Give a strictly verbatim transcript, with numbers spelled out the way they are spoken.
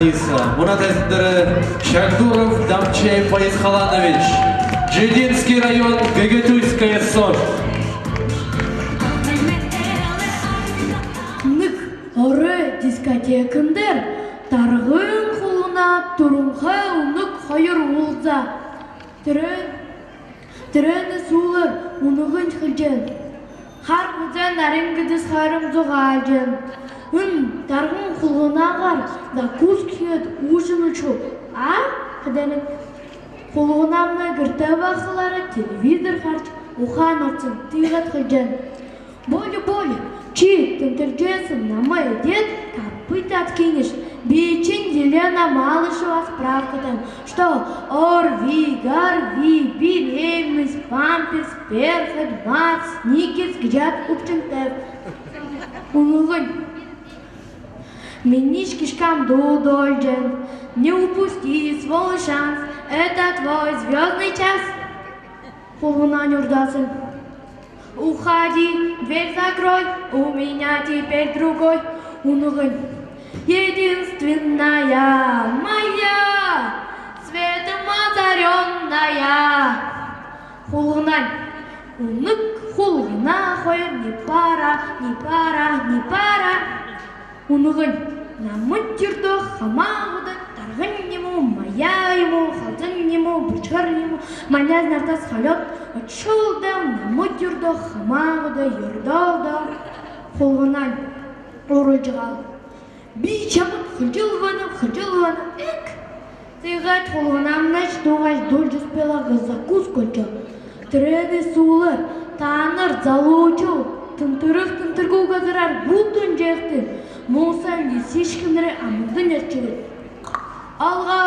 Мунаа тайзан дээрэ Чагдуров Дамчей Баясхаланович, Джидинский район, Гэгэтуйская СОШ. Нэгэ орой дискотекэн дээрэ Тарган хулгана, Түрээнхэй үнэг хоёр уулзаа. Тэрэ, тэрээнэй һүүлээр үнэгэнь хэлэжэ байна: «Хара хүзээн нарин гэдэһээ хойром зугаалжа байна». «Эн, Тарган, хулганаагаар закуска хээд, ужин ошохо, а?» — гэһээр. Хулганаамнай гэртээ байхадаа телевизор хаража, ухаан орсон. Тиигээд хэлэжэ байна: «Боля, Боля, ши тэнтэржэ һаа, намайе эдеэд, копыта откинешь. Би шэнь Елена Малышева справка табиһан, что ОРВИ, ГОРВИ, беременность, памперс, перхоть, мат, сникерс, гжат, общем, тест». Үнэгэнь: «Минии шишкам дуу дуулжа байна. Не упусти свой шанс, это твой звёздный час». Хулганаань урдаһан: «Уходи, дверь закрой, у меня теперь другой». Үнэгэнь: «Единственная моя, светом озарённая». Хулганаань: «Үнэг, хулгана хоёр не пара, не пара, не пара». Үнэгэнь: «Намайе түрдөө хамаагүйдэ, Тарган юм гү, Маяа юм гү, Халзан юм гү, Бэшхэр юм гү, маниие нартаһаа холёод ошоол даа, намайе түрдөө хамаагүйдэ, ёрдоол даа». Хулганаань урилжа байгаа: «Би шамда хэлэжэл байнаб, хэлэжэл байнаб, эк». Тиигээд хулганаамнай дуугааш дуулжа успела, закуска ошоо. Тэрээнэй һүүлээр: «Таанар, залуушуул, тэнтэрэг тэнтэрэггүй газараар гү тэнжээхэбта? Муусай лисичкэнэрэй амандань оршоогүйт». Алга